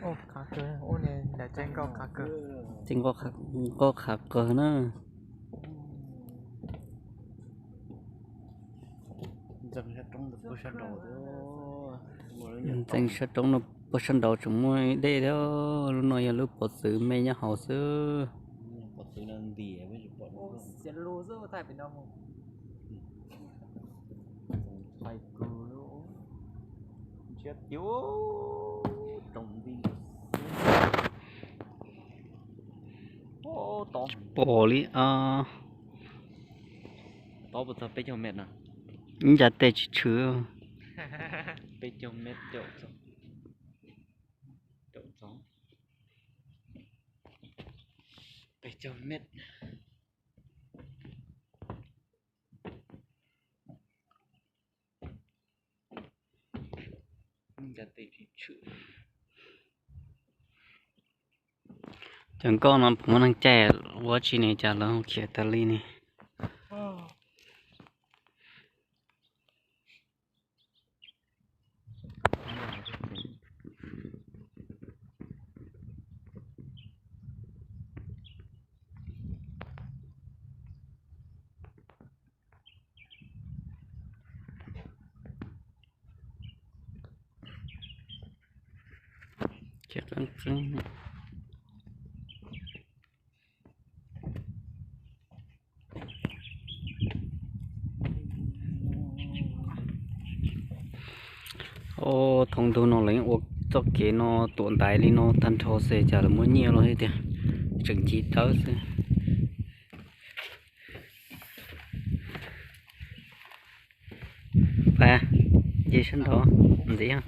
Qhav kawg, ua niag daim tsev nkoj qhav kawg. Tsev nkoj qhav, nkoj qhav kawg na. Ntxeev sab roob no puag sab nraud tseem muaj ib dej thiab, lub no yog lub pov txwv me nyob hauv xwb. Pom li, tod puas txog peb caug met no? Ib ncav tes tshwm tshwm. Peb caug met, caum txog, peb caug met. Cov nkoj no puas muaj neeg caij ua tsi ne, cas lawv khiav tas li ne? Au, thaum ntug no lawv yeej ua txoj kev no tuam ntaiv li no tag nrho xwb, cas lawv muab nyiaj los thiab tiag, tseem ci tawb xwb. Pab, nce sab nraud ntxiv.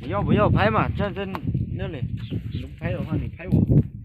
Yog, yog phaib mas, nws phaib los nws phaib.